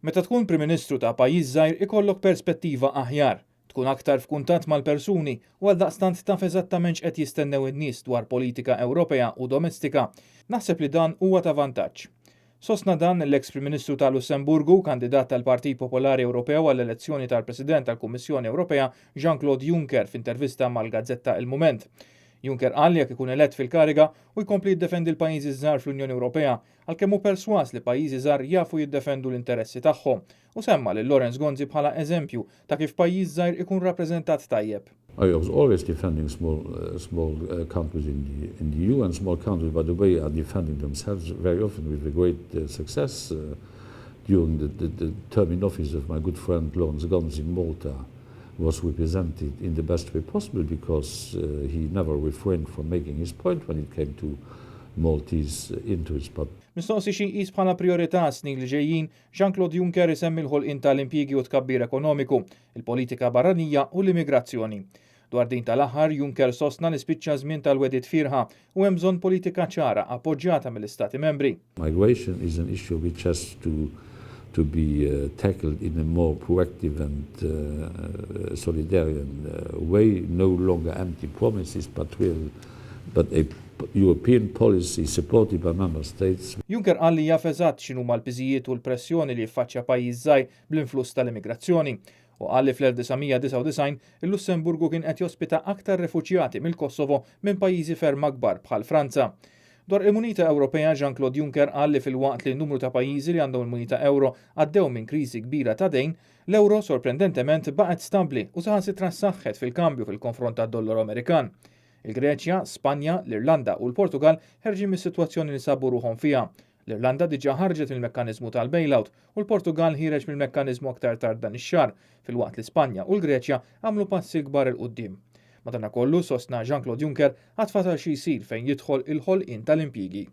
Meta tkun Prim Ministru ta' pajjiż żgħir ikollok perspettiva aħjar, tkun aktar f'kuntatt mal-persuni u għaldaqstant taf eżattament x'qed jistennew in-nies dwar politika Ewropea u domestika. Naħseb li dan huwa ta' vantaġġ. Sostna dan l-eks Prim Ministru ta' Lussemburgu, kandidat tal-Partit Popolari Ewropew għall-elezzjoni tal-President tal-Kummissjoni Ewropea Jean-Claude Juncker f'intervista mal-gazzetta Il Mument. Juncker qal li jekk ikun elett fil-kariga u jkompli jiddefendi l-pajjiżi żgħar fl-Unjoni Ewropea għalkemm hu perswas li pajjiżi żgħar jafu jiddefendu l-interessi tagħhom u semma lil Lawrence Gonzi bħala eżempju ta' kif pajjiż żgħir ikun rappreżentat tajjeb. I was always defending small countries in the EU, and small countries, by the way, are defending themselves very often with a great success. During the term in office of my good friend Lawrence Gonzi in Malta was represented in the best way possible because he never refrained from making his point when it came to Maltese interests. But Mistoqsi xi jqis bħala priorità snin li ġejjin, Jean-Claude Juncker isemmi l-ħolqien tal-impjiegi u tkabbir ekonomiku, il-politika barranija u l-immigrazzjoni. Dwar din tal-aħħar, Juncker sostna li spiċċa żmien tal-wegħdiet fiergħa u hemm bżonn politika ċara appoġġjata mill-Istati membri. Migration is an issue which has to be tackled in a more proactive and solidarian way, no longer empty promises, but real, but a European policy supported by member states. Juncker qal li jaf eżatt x'inhuma l-piżijiet u l-pressjoni li jiffaċċja pajjiż żgħir bl-influss tal-immigrazzjoni u qal li fl-1999 il-Lussemburgu kien qed jospita aktar refuġjati mill-Kosovo minn pajjiżi ferm akbar bħal Franza. Dwar il-Munita Ewropea, Jean-Claude Juncker qal li filwaqt li n-numru ta' pajjiżi li għandhom il-munita euro għaddew minn kriżi kbira ta' dejn, l-euro sorprendentement baqgħet stabbli u saħansitra saħħet fil-kambju fil-konfront tad-dollaru Amerikan. Il-Greċja, Spanja, l-Irlanda u l-Portugal ħerġin mis-sitwazzjoni li sabu ruħhom fiha. L-Irlanda diġà ħarġet mill-mekkaniżmu tal-bailout u l-Portugal ħiereġ mill-mekkaniżmu aktar tard dan ix-xahar, filwaqt li Spanja u l-Greċja għamlu passi kbar 'il quddiem. Madankollu, sostna Jean-Claude Juncker, għad fadal xi jsir fejn jidħol il-ħolqien tal-impjiegi.